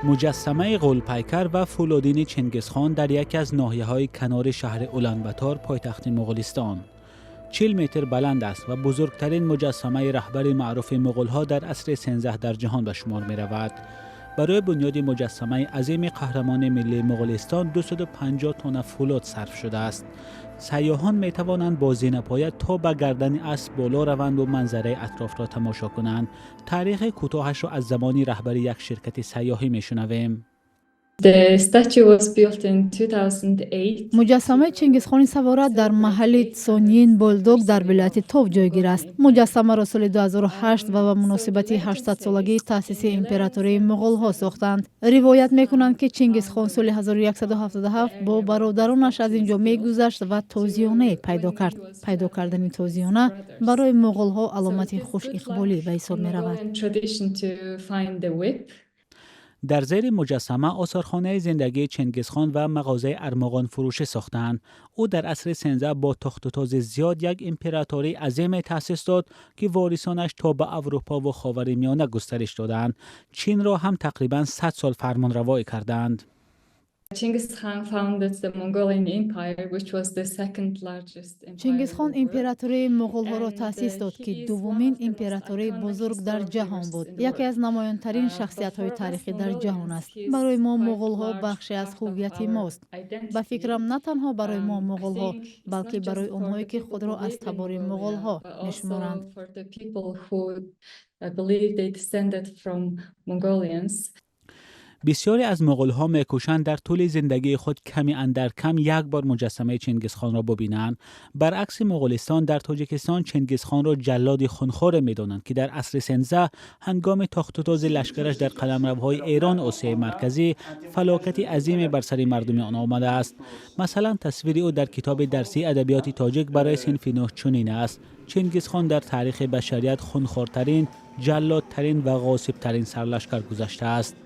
Муҷассамаи ғулпайкар ва фӯлодини Чингизхон дар яке аз ноҳияҳои канори шаҳри Уланбатор, пойтахти Муғулистон, 40 метр баланд аст ва бузургтарин муҷассамаи раҳбари маъруфи муғулҳо дар асри 13 дар ҷаҳон ба шумор меравад. Барои бунёди муҷассамаи азими қаҳрамони миллии Муғулистон 250 тонна фӯлод сарф шудааст. Сайёҳон метавонанд бо зинапоя то ба гардани асп боло раванду манзараи атрофро тамошо кунанд. Таърихи кӯтоҳашро аз забони раҳбари як ширкати сайёҳӣ мешунавем. The statue was built in 2008. Муҷассамаи Чингизхони савора дар маҳалли Цонин Болдог дар вилояти Тов ҷойгир аст. Муҷассамаро соли 2008 ва ба муносибати 800-солагии таъсиси императории муғулҳо сохтанд. Ривоят мекунанд, ки Чингизхон соли 1177 бо бародаронаш аз ин ҷо мегузашт ва тозиёнае пайдо кард. Пайдо кардани тозиёна барои муғулҳо аломати хушиқболӣ ба ҳисоб меравад. Mongolian tradition to find the whip. Дар зери муҷассама осорхонаи зиндагии Чингизхон ва мағозаи армуғонфурӯшӣ сохтаанд. Ӯ дар асри 13 бо тохтутози зиёд як императории азиме таъсис дод, ки ворисонаш то ба Аврупову Ховари Миёна густариш доданд. Чинро ҳам тақрибан 100 сол фармонравоӣ карданд. Chinggis Khan founded the Mongolian Empire, which was the second largest empire in Чингизхон the world. императории муғулҳоро таъсис дод, ки дуввумин императории бузург дар ҷаҳон буд. Яке аз намоёнтарин шахсиятҳои таърихӣ дар ҷаҳон аст. Барои мо муғулҳо бахше аз ҳуввияти мост. Ба фикрам, на танҳо барои мо муғулҳо, балки барои онҳое, ки худро аз табори муғулҳо мешуморанд. For the people who believe they descended from Mongolians. Бисёре аз муғулҳо мекӯшанд дар тӯли зиндагии худ ками андар кам як бор муҷассамаи Чингизхонро бубинанд. Баръакси Муғулистон, дар Тоҷикистон Чингизхонро ҷаллоди хунхоре медонанд, ки дар асри 13 ҳангоми тохтутози лашкараш дар қаламравҳои Эрон, Осиёи Марказӣ, фалокати азиме бар сари мардуми он омадааст. Масалан, тасвири ӯ дар китоби дарсии адабиёти тоҷик барои синфи нӯҳ чунин аст: Чингизхон дар таърихи башарият хунхортарин, ҷаллодтарин ва ғосибтарин сарлашкар гузаштааст.